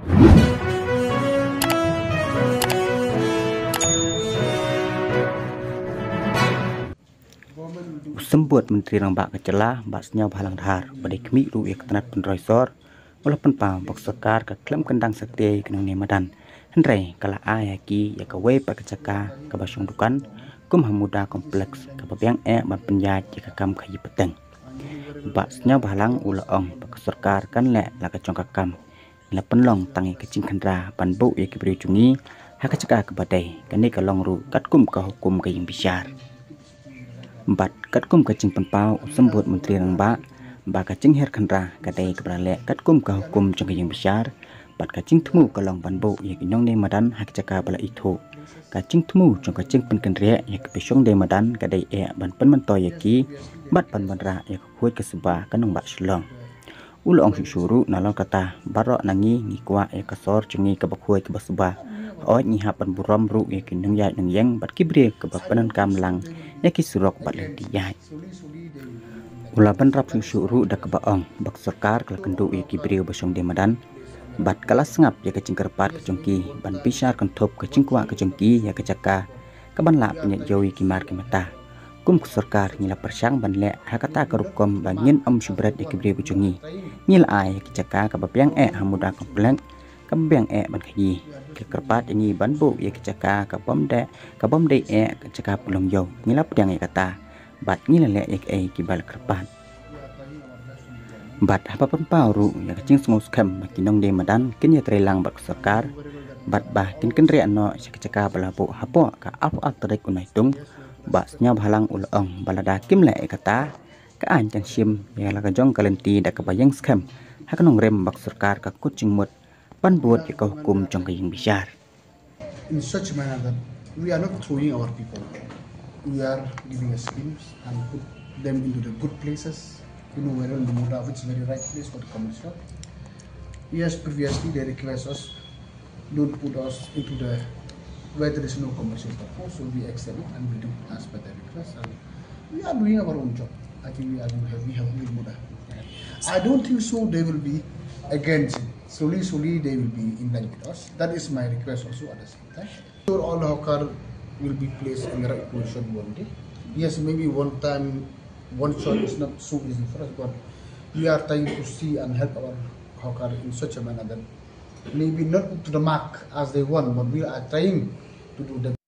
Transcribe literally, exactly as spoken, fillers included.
U Symbud Myntri Rangbah ka jylla, Bah Sniawbhalang Dhar, ba dei khmih ruh ïa ka tnat pynroi sor, u la pynpaw ba ka sorkar ka khlem kyndang satia ïa ki nongñiah madan, hynrei ka la ai ha ki ïa kawei pat ka jaka kaba shong dukan kum ha Muda Complex, kaba biang eh ban pynïaid ïa ka kam khaïi pateng. Bah Sniawbhalang u la ong ba ka sorkar kan leh la ka jong ka kam, ngi la pynlong tang ïa ka jingkhynra ban buh ïa ki briew jong ngi ha ka jaka kaba dei. Kane ka long ruh katkum ka hukum ka ïingbishar. Bad katkum ka jingpynpaw u Symbud Myntri Rangbah ba ka jingher khynra ka dei kaba la leh katkum ka hukum jong ka ïingbishar, bad ka jingthmu ka long ban buh ïa ki nongñiah madan ha ka jaka ba la ithuh. Ka jingthmu jong ka jingpynkynriah ïa ki ba shong dei madan ka dei eh ban pynmyntoi ïa ki bad ban wanrah ïa ka khuid ka suba ka nongbah Shillong. U la ong shuh shuh ruh, nalor kata baroh na ngi ngi kwah ïa ka sor jong ngi kaba khuid kaba suba. Hooid, ngi hap ban burom ruh ïa ki nongïaid nongïeng bad ki briew kiba pyndonkam lang ïa ki surok bad lynti ïaid. U la bynrap shuh shuh ruh da kaba ong ba ka sorkar ka la kynduh ïa ki briew ba shong dei madan bad ka la sngap ïa ka jingkyrpad ka jong ki ban bishar kynthup ka jingkwah ka jong ki ïa ka jaka kaban lah pynïaid ïew ïa ki mar ki mata. Kum ka sorkar ngi la pyrshang ban leh ha kata ka rukom ba ngin ym shu bret ïa ki briew ba jong ngi. Ngi la ai ïa ki jaka kaba biang eh ha Muda Complex, kaba biang eh ban khaïi. Ki la kyrpad ïa ngi ban buh ïa ki jaka kabym dei, kabym dei eh ka jaka pynlong ïew. Ngi la pdiang ïa kata bad ngi la leh ïa kiei kiba la kyrpad. Bad haba pynpaw ruh ïa ka jingsngewskhem ba ki nongdie madan kin ïatrei lang bad ka sorkar bad ba kin kynriah noh sha ka jaka ba la buh hapoh ka arphew ar tarik u Naitung, Bah Sniawbhalang u la ong ba lada kim leh ïa kata, ka aiñ kan shim ïa la ka jong ka lynti da kaba ïeng skhem ha ka nongrim ba ka sorkar ka kut jingmut ban bud ïa ka hukum jong ka ïingbishar. In such a manner that we are not throwing our people. We are giving us schemes and put them into the good places. You know very well Muda, which is very right place for the commercial. Yes, previously they request us, don't put us into the where there is no commercial purpose. So we accept it and we do as per their request. And we are doing our own job. I think we are doing, we have good Muda. I don't think so they will be against it. Slowly, slowly they will be in line with us. That is my request also at the same time. Sure, all hawker will be placed in the right position one day. Yes, maybe one time, one shot is not so easy for us, but we are trying to see and help our hawker in such a manner that maybe not to the mark as they want, but we are trying to do the